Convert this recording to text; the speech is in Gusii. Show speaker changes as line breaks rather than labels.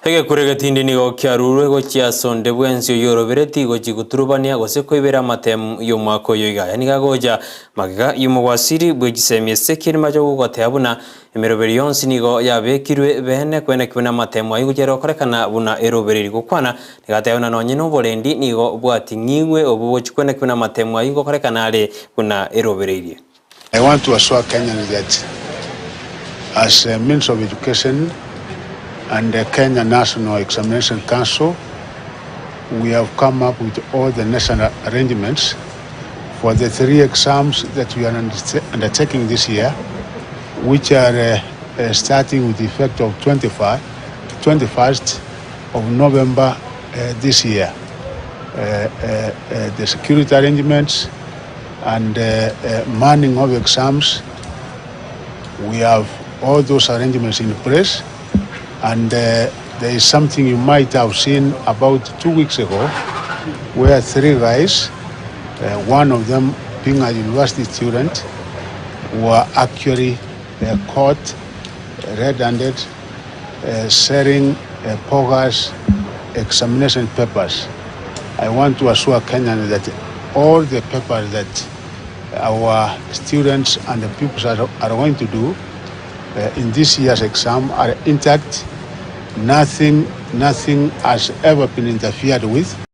Egekuro egetindi nigo kiarurwe gochia ase onde bwensi oyorobereti gochia goturubania gose koibera amatemu y'omwaka oyo iga. Aya nigo agocha magega y'omogwasiri bwe chisemi Ezekiel Machogu goteba buna emeroberi yonsi nigo yabekirwe beene kwenekigwe namatemu ayio gochia gokorekana buna erobereiri gokwana. Nigo ateba buna nonye noborendi nigo bwating'igwe obwo gochia kwenekigwe namatemu ayio ngokorekana are buna erobereirie.
I want to assure Kenyans that as a Ministry of Education and the Kenya National Examination Council, we have come up with all the necessary arrangements for the three exams that we are undertaking this year, which are starting with the effect of 25, 21st of November this year. The security arrangements and manning of exams, we have all those arrangements in place. And there is something you might have seen about 2 weeks ago, where three guys, one of them being a university student, were actually caught red-handed selling bogus examination papers. I want to assure Kenyans that all the papers that our students and the pupils are going to do in this year's exam are intact. Nothing has ever been interfered with.